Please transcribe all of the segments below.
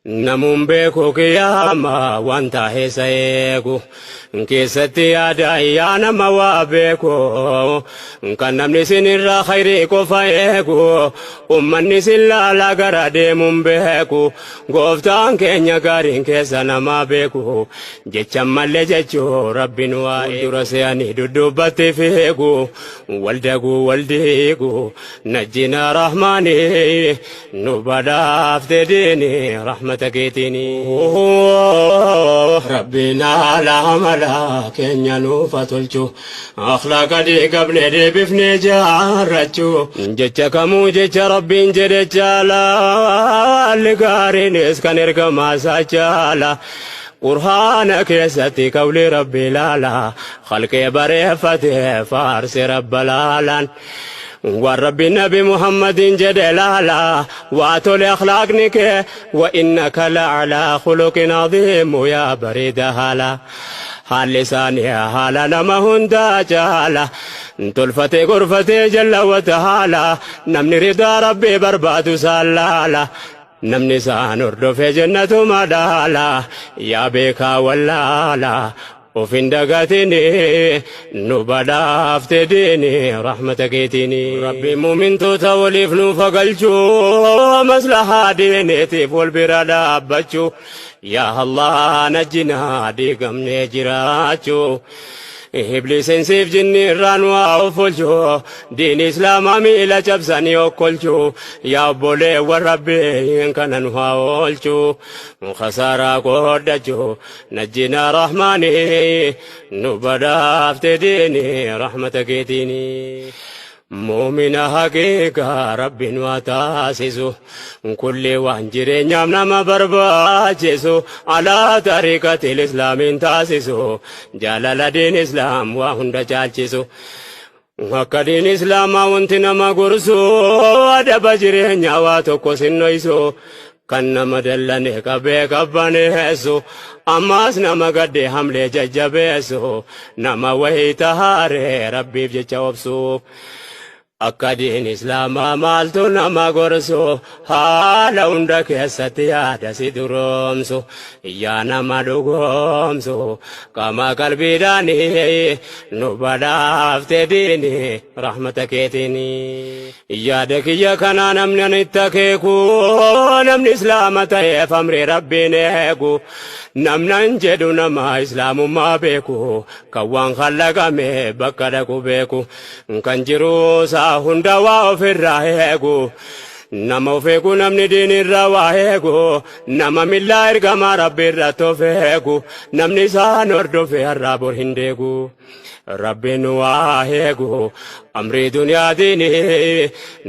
Namuun beeku qiyaama waan tahe isa eegu keessatti yaada yaa nama waa beeku kan namni isin irraa khayrii qofa eegu ummanni isin laalaa gara deemuun beeku gooftaan keenya gaariin keessa namaa beeku jecha mallee jechuu rabbiin waa dura se'anii duddubbatti fiigu waldaguu waldiigu najjina rahmaanii nu badhaafte diini rahmata keetiini. Rabbiin haala amala keenya nuuf haa tolchu akhlaaqa diigabne deebifnee jaarrachu jecha kamuu jecha rabbiin jedhe caala haalli gaariinis kan ergamaa isaa caala. Qur'aana keessatti qawli rabbi ilaala khalqee bareeffate faarse rabba laalaan. Waan rabbi nabi Muhammadin jedhe laala waa tole akhlaaqni kee wa innaka la'alaa khuluqin aziimu yaa bareeda haala. Haalli isaanii haala nama hundaa caala. Tolfatee gorfatee jalla wa ta'aala namni ridaa rabbii barbaadu isaan laala. Namni isaan hordofe jannatuma dhaala yaa beekaa wallaala of hin dagatini nu badhaafte diini rahmata keetiini. Rabbi mumintoota waliif nuuf galchu maslahaa diiniitiif wal bira dhaabbachuu yaa Allah najjinaa diigamnee jiraachuu. Ibliisiin siif jinni irraa nu haa offolchu diin islaamaa miila cabsanii okkolchu yaa obboleewwan rabbiin kana nu haa oolchu khasaaraa qooddachu najjinaa rahmaanii nu badhaafte diini rahmata keetiini. Muumina haqiiqaa rabbiin waa taasisu kulli waan jireenyaaf nama barbaachisu alaa tariiqatil islaamiin taasisu jaalala diin islaam waa hunda caalchisu. Akka diin islaamaa wanti nama gorsu adaba jireenyaa waa tokko sinnoysu kan nama dallane qabee qabbaneessu ammaas nama gadde hamlee jajjabeessu nama wayita haaree rabbiif jecha obsu. Akka diin islaamaa maaltu nama gorsu haala hunda keessatti yaada si duroomsu yaa nama dhugoomsu qaama qalbiidhaanii nu badhaafte diini rahmata keetiini. Yaada kiyya kanaa namni ani itti akeeku namni islaama ta'eef amrii rabbiin eegu namnan jedhu nama islaamummaa beeku kan waan khallaqame bakka dhaqu beeku kan jiruu isaa hunda waa ofirraa eegu nama of eegu namni diinirraa waa eegu nama millaa ergamaa rabbi irratti of eegu namni isaan hordofe har'aa bor hin deegu. Rabbiin nu haa eegu amrii duniyaa diini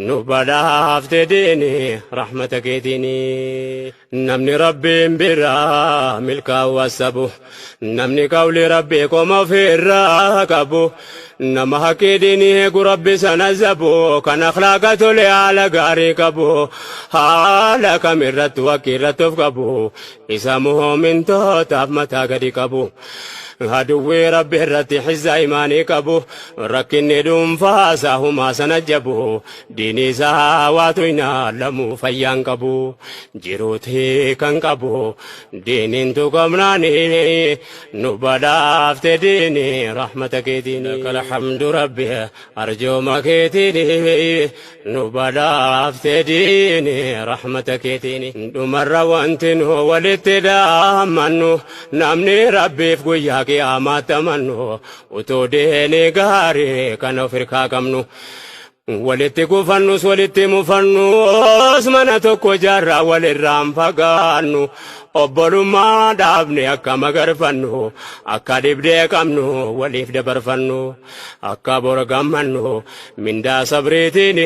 nu badhaafte diini rahmata keetiini. Namni rabbiin biraa milkaa'u asabu namni qawli rabbii qoma ofirraa qabu nama haqqii diinii eegu rabbi sana zabu kan akhlaaqa tole haala gaarii qabu haala kamirrattu haqqii irratti of qabu isa mu'mintootaaf mataa gadi qabu. Aduwwii rabbi irratti hizza imaanii qabu rakkinni dhuunfaa isaa humaa sana jabu diinii isaa waatu hin haalamu fayyaan qabu jiruutii kan qabu diiniin tuqamnaani nu badhaafte diini rahmata keetiin alhamdu rabbi arjooma keetiin nu badhaafte diini rahmata keetiin dhumarra wanti nu walitti dhaamannu namni rabbiif guyyaa qiyaamaatti amannu utuu diini gaarii kan of hirkaa qabnu walitti gufannus walitti mufannus mana tokko jaarraa walirraan fagaannu obbolummaa dhaabne akka magarfannu akka dhibdee qabnu waliif dabarfannu akka bor gammannu mindaa sabriitiin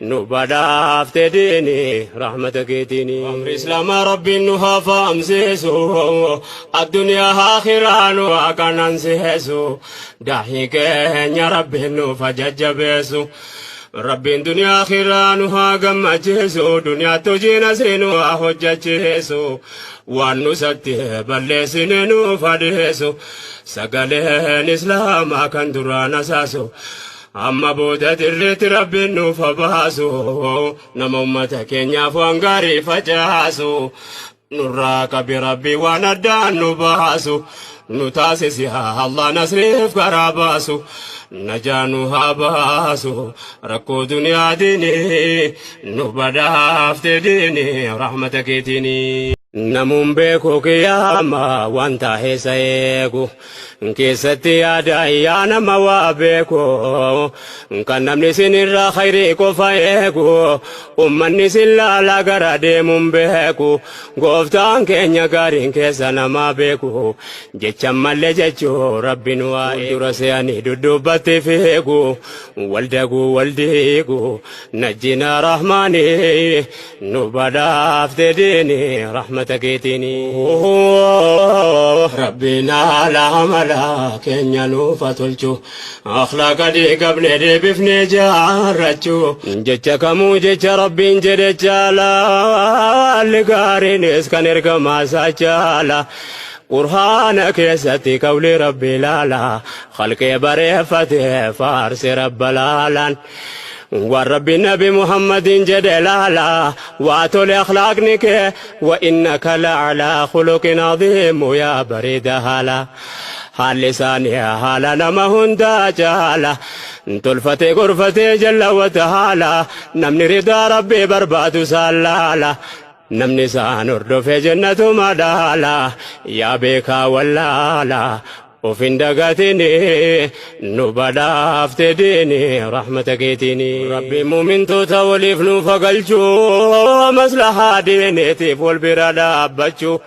nu badhaafte diini rahmata keetiin. Amri islaamaa rabbiin nu haa fahamsiisu addunyaa akhiraa nu haa qanansiisu daahii keenya rabbiin nuuf haa jajjabeessu. Rabbiin duniyaa akhiraa nu haa gammachiisu duniyaatti hojii nasrii nu haa hojjechiisu waan nu isatti balleessine nuuf haa dhiisu sagaleen islaamaa kan duraan asaasu. Amma booda dirreetti Rabbiin nuuf haa baasu. Nama ummata keenyaaf waan gaarii facaasu. Nurraa qabi Rabbi waan addaan nu baasu. Nu taasisi haa Allah nasriif karaa baasu. Najaa nu haa baasu. Rakkoo duniyaa diini nu badhaafte diini rahmata keetiini. Namuun beeku qiyaama waan taa'ee isa eegu. Keessatti yaada yaa nama waa beeku. Kan namni isin irraa khayrii qofa eegu. Ummanni isin laalaa gara deemuun beeku. Gooftaan keenya gaariin keessa namaa beeku. Jecha mallee jechuu Rabbiin waa dura se'anii duddubbatti fiigu. Wal daguu wal diigu. Najjina Rahmaani nu badhaafte diini rahmata keetiini. Rabbiin haala amala keenya nuuf haa tolchu. Akhlaaqa diigabne deebifne jaarrachu. Jecha kamuu jecha Rabbiin jedhe caala. Haalli gaariinis kan ergamaa isaa caala. Qur'aana keessatti qawli Rabbi ilaala. Khalqee bareeffate faarse Rabba laalaan. Waan Rabbi Nabi Muhammadin jedhe laala. Waa tole akhlaaqni kee wa innaka la'alaa khuluqin aziimu yaa bareeda haala. Haalli isaanii haala nama hundaa caala. Tolfatee gorfatee jalla wa ta'aala. Namni ridaa Rabbii barbaadu isaan laala. Namni isaan hordofee jannatuma dhaala. Yaa beekaa wallaala. Of hin dagatini nu badhaafte diini rahmata keetiini. Rabbi mumintoota waliif nuuf haa galchu maslahaa diiniitiif wal bira dhaabbachuu.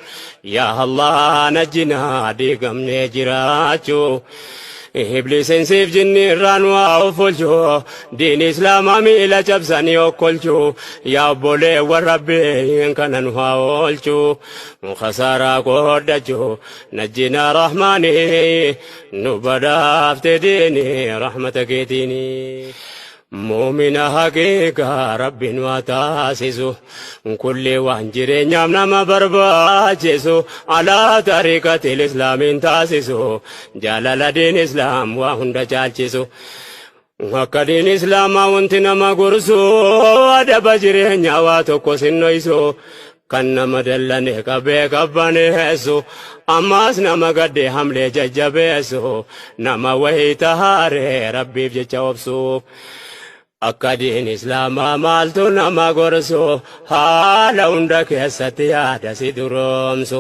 Yaa Allah najjinaa diigamnee jiraachuu. Ibliisiin siif jinni irraa nu haa offolchu. Diini Islaamaa miila cabsanii okkolchu. Yaa obboleewwan Rabbiin kana nu haa oolchu. Khasaaraa qooddachu. Najjinaa Rahmaani nu badhaafte diini rahmata keetiini. Muumina haqiiqaa Rabbi nu haa taasisu. Kulli waan jireenyaaf nama barbaachisu. Alaa tariiqatil islaamiin taasisu. Jaalala diin islaam waa hunda caalchisu. Akka diin islaamaa wanti nama gorsu adaba jireenyaa waa tokko sinnoysu. Kan nama dallane qabee qabbaneessu ammaas nama gadde hamlee jajjabeessu nama wayita haaree Rabbiif jecha obsu. Akka diin islaamaa maaltu nama gorsu haala hunda keessatti yaada si duroomsu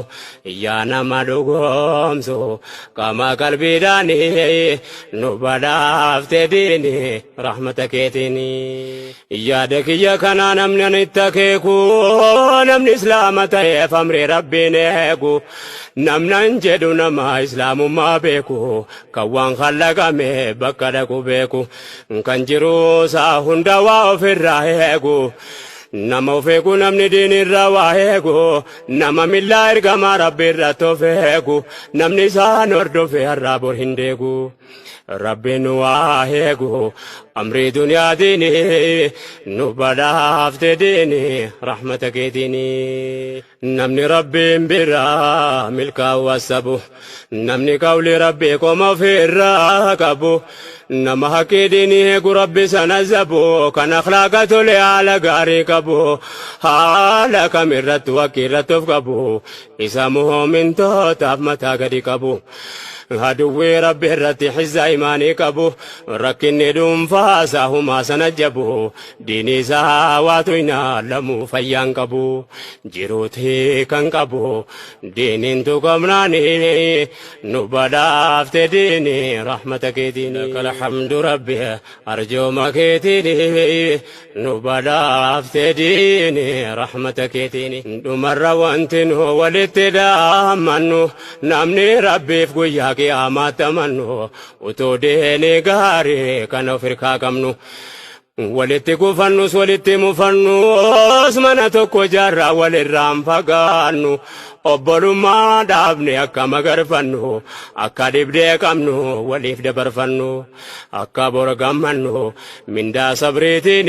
yaa nama dhugoomsu qaama qalbiidhaanii nu badhaafte diini rahmata keetiini. Yaada kiyya kanaa namni ani itti akeeku namni islaama ta'eef amrii Rabbiin eegu namni an jedhu nama islaamummaa beeku kan waan khallaqame bakka dhaqu beeku kan jiruu isaa hunda waa ofirraa eegu nama of eegu namni diinirraa waa eegu nama millaa ergamaa Rabbi irratti of eegu namni isaan hordofe har'aa bor hin deegu. Rabbi nu haa eegu amrii duniyaa diini nu badhaafte diini rahmata keetiini. Namni Rabbiin biraa milkaa'u asabu namni qawli Rabbii qoma ofirraa qabu nama haqqii diinii eegu Rabbi sana zabu kan akhlaaqa tole haala gaarii qabu haala kamirrattu haqqii irratti of qabu isa mu'mintootaaf mataa gadi qabu. Aduwwii Rabbi irratti hizza imaanii qabu rakkinni dhuunfaa isaa humaa sana jabu diinii isaa waatu hin alamu fayyaan qabu jiruutii kan qabu diiniin tuqamnaani nu badhaafte diini rahmata keetiin alhamdu Rabbi arjooma keetiin nu badhaafte diini rahmata keetiin dhumarra wanti nu walitti dhaammannu namni Rabbiif guyyaa qiyaamaatti amannu utuu diini gaarii kan of hirkaa qabnu walitti gufannus walitti mufannus mana tokko jaarraa walirraan fagaannu. Obbolummaa dhaabne akka magarfannu, akka dhibdee qabnu waliif dabarfannu, akka bor gammannu mindaa sabriitiin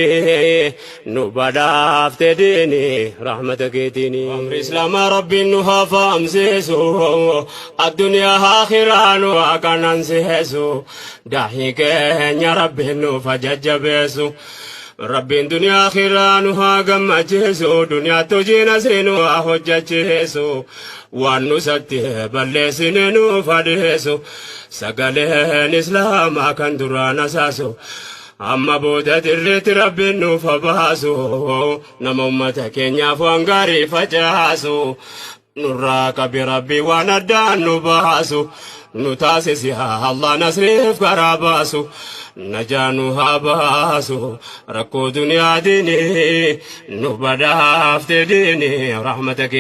nu badhaafte diini rahmata keetiin. Amri Islaamaa Rabbiin nu haa fahamsiisu, addunyaa akhiraa nu haa qanansiisu, daahii keenya Rabbiin nuuf haa jajjabeessu. Rabbiin duniyaa akhiraa nu haa gammachiisu, duniyaatti hojii nasrii nu haa hojjechiisu, waan nu satti balleessine nuuf adeessu, sagaleen Islaamaa kan duraan asaasu amma booda dirreetti Rabbiin nuuf haa baasu, nama ummata keenyaaf waan gaarii facaasu. Nurraa qabi Rabbi waan addaan nu baasu, nu taasisi haa Allah nasriif karaa baasu, najaa nu haa baasu rakkoo duniyaa diini nu badhaafte diini rahmata kee.